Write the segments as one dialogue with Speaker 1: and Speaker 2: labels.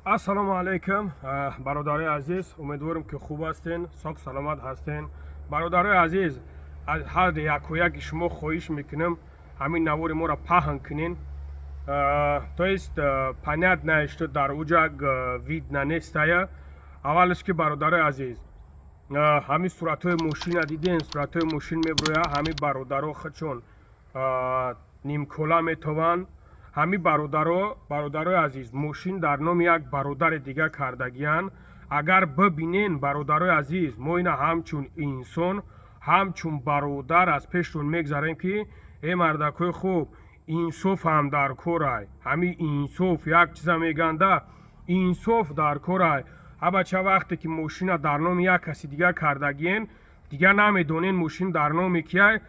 Speaker 1: Ассалому алайкум, бародарои азиз. Умедворем, ки хуб ҳастен, соғ саломат ҳастен. Бародарои азиз, аз ҳар якояки шумо хоҳиш мекунам, ҳамин навори моро паҳн кунен. То есть понятно, что дар уҷа видно нестая. Аввалаш ки, бародарои азиз, ҳамин суратҳои мошина диден, суратҳои мошин меброя. Ҳамин бародаро худшон нимкола метованд. Ҳамин бародаро, бародарои азиз, мошин дар номи як бародари дига кардагиянд. Агар бибинен, бародарои азиз, мо ина ҳамчун инсон, ҳамчун бародар аз пештон мегзарем, ки э мардакҳои хуб, инсоф ҳам дар корай. Ҳамин инсоф як чиза меганда, инсоф дар корай. Абача, вақте ки мошина дар номи як каси дига кардагиен, дига намедонен, мошин дар номи кияй.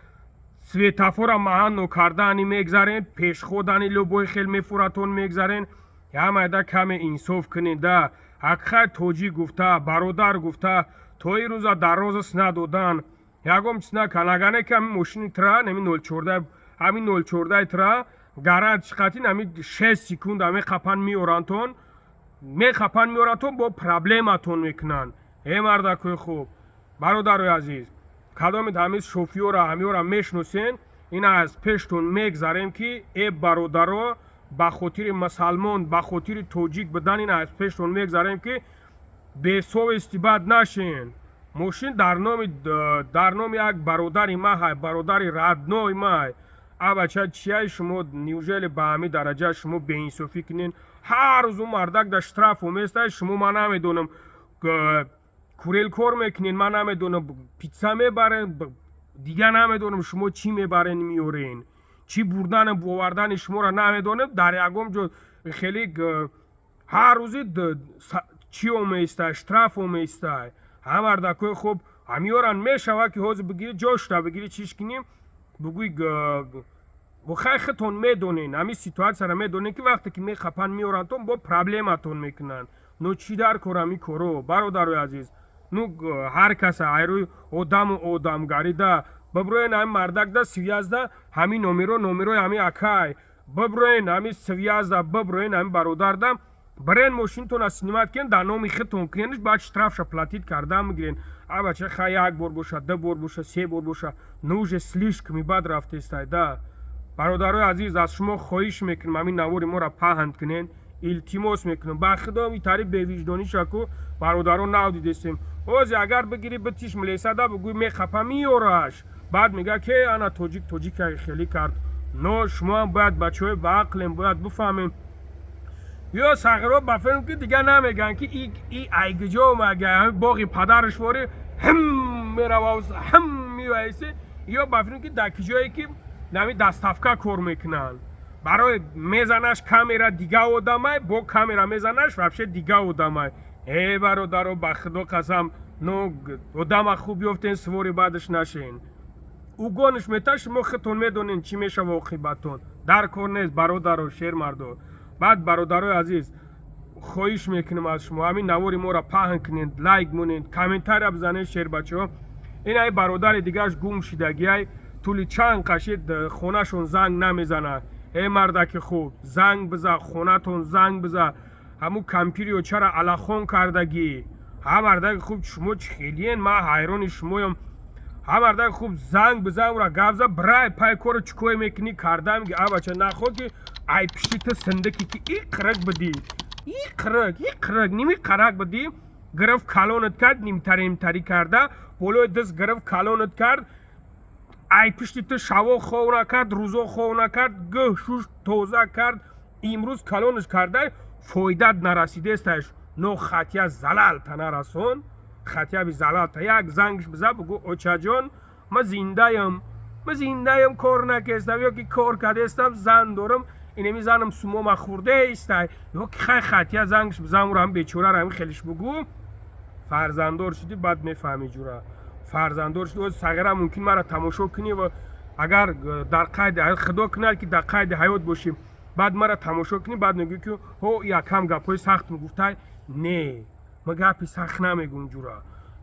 Speaker 1: Светофора маҳанно кардаани мегзарен, пешходани любой хел мефуратон, мегзарен. Ямайда каме инсоф кунед да. Ҳақиқат, тоҷик гуфта, бародар гуфта, то ин рӯза дар розыс надодан, ягон чиз накард. Агар ки ҳамин мошини тра, ҳамин 014, ҳамин 014 тра гарант чиқатин, ҳамин 6 секунда меқапан, меорантон, меқапан, меорантон, бо проблематон мекунанд. Э мардакои хуб, бародарои азиз, кадомед ҳамин шофёра, ҳамиёра мешиносен, ина аз пештон мегзарем, ки э бародаро, ба хотири мусалмон, ба хотири тоҷик будан, ина аз пештон мегзарем, ки бесовести бад нашен. Мошин дар номи як бародари маҳай, бародари родной май. Абача, чияй шумо? Неужели ба ҳамин дараҷа шумо беинсофӣ кунен? Ҳар рӯз ӯ мардак дар штраф оместай. Шумо, ман намедонам, курьер кор мекунен, ман намедонам, питса мебарен, дига намедонам, шумо чӣ мебарен, меорен, чӣ бурдану овардани шуморо намедонем. Дар ягон ҷо хеле ҳар рӯзи чӣ омеистай, штраф омеистай. Ҳа, мардакҳои хуб, ҳамиёран мешавад, ки ҳозир бигири, ҷошта бигири, чиш кунем, бугӯй. Хай, худтон медонен, ҳамин ситуатсияро медонен, ки вақте ки мехапанд, меорандтон, бо проблематон мекунанд. Ну чӣ дар кор ҳамин коро, бародарои азиз? Ну ҳар каса айрӯи одаму одамгарида биброен. Ҳамин мардакда связь да, ҳамин номеро, номерои ҳамин акай биброен, ҳамин связь да биброен, ҳамин бародарда бирен, мошинтона снимать кунен, дар номи худтон куненш, баъд штрафша платить карда мегирен. Абача, хай, як бор боша, ду бор боша, се бор боша, ну уже слишком бад рафтестай да. Бародарои азиз, аз шумо хоҳиш мекунам, ҳамин навори моро паҳн кунен, илтимос мекунам. Ба худо, итари бевиҷдониша ку, бародаро, нав дидестем. Ҳози агар бигирӣ, битиш милесада, бугӯй, мехапа, меёраш, баъд мега, ке ана тоҷик тоҷика хелӣ кард. Но шумоам бояд бачаҳои баақлем, бояд бифаҳмем. Ё сағиро ба филм, ки дига намегӯянд, ки и айгиҷо омага, боғи падараш вори ҳм мерава, ҳм меваисе. Ё ба филм, ки дар киҷое ки нами доставка кор мекунанд, барои мезанаш камера дига одамай, бо камера мезанаш, вообще дига одамай. Э бародаро, ба худо қасам, ну одама хуб ёфтен, свори баъдаш нашен, угонш мета. Шумо худтон медонен, чӣ мешава оқибатон. Дар кор нест, бародаро, шермардо. Баъд, бародарои азиз, хоҳиш мекунем аз шумо, ҳамин навори моро паҳн кунед, лайк монед, комментария бизанед. Шербачаҳо, ин ай бародари дигааш гум шидагиай, тӯли чанд қашид хонашон занг намезанад. Э мардаки хуб, занг биза, хонатон занг биза. Ҳамун кампириё чара алахон кардагӣ? Ҳа, мардаки хуб, шумо чӣ хелиен? Ман ҳайрони шумоям. Ҳа, мардаки хуб, занг биза, ура гап за, брай пай кору чӣ кое мекунӣ карда меги. Абача, нахо ки ай пишти ту синдаки, ки и қирик бидӣ, и қирик, и қирик, ними қарак бидӣ, гирифт, калонат кард, нимтари нимтарӣ карда, болои дист гирифт, калонат кард, ай пишти ту шаво хов накард, рӯзо хов накард, гӯҳ шуш тоза кард, имрӯз калонаш кардай, фоидат нарасидесташ. Но хотя залалта нарасон, хотя бы залалта як зангш биза, бугӯ: «Очаҷон, ма зиндаям, ма зиндаям, кор накестам ё ки кор кардестам, зан дорам, инеми занам сумома хурдаистай». Ё ки хай, хотя зангш бизан, ӯро ҳам бечораро ҳами хелиш бугӯ: «Фарзанддор шудӣ, баъд мефаҳмӣ, ҷура, фарзанддор шудӣ». Сағира мумкин мара тамошо кунӣ ва агар дар қайди ҳаёт, худо кунад, ки дар қайди ҳаёт бошӣ, баъд мара тамошо кунӣ, баъд мегӯӣ, ки ҳо, якам гапҳои сахт мегуфтай. Не, ма гапи сахт намегӯм, ҷура.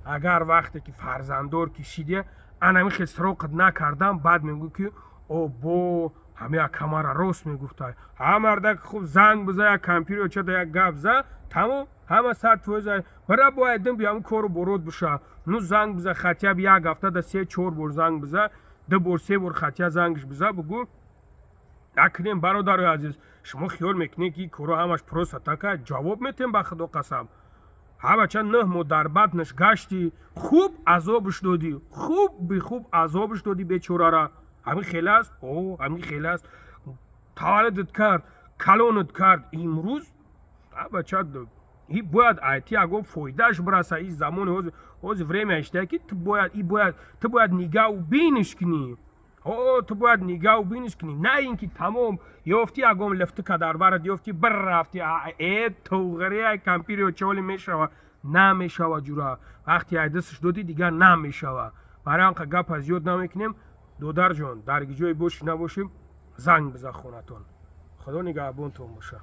Speaker 1: Агар вақте ки фарзанддор ки шидия, анами хел сироқат накардам, баъд мегӯ, ки обо, ҳами акамара рост мегуфтай. Ҳа, мардак хуб, занг биза, як кампири очада як гап за. Тамом, ҳама 100%. Бара бояд дим биям, кору бород биша. Ну, занг биза, хотя бы як ҳафтада се чор бор занг биза, ду бор, се бор хотя зангш биза, бугӯ, накунем. Бародарои азиз, шумо хиёл мекунед, ки коро ҳамаш просто така ҷавоб метем? Ба Худо қасам, ҳа, бача 9 моҳ дар батнаш гаштӣ, хуб азобш додӣ, хуб бихуб азобш додӣ бечорара. Ҳамин хел аст, о ҳамин хел аст. Таваллудат кард, калонат кард, имрӯз бача и бояд айти ягон фоидааш бираса. И замони ҳозир, время иштая, ки ту бояд и бояд ту бояд нигаҳу биниш кунӣ. О, ту бояд нигаҳу биниш кунӣ, на ин ки тамом ёфтӣ, ягон лифтика дар барат ёфтӣ, бир рафтӣ, э туғрия кампирио чоли мешава, намешава, ҷура. Вақте ай дасташ додӣ, дигар намешава. Барои анқа гапа зиёд намекунем. Додарҷон, дар ҷое бошӣ, набошӣ, занг биза хонатон. Худо нигаҳбонтон боша.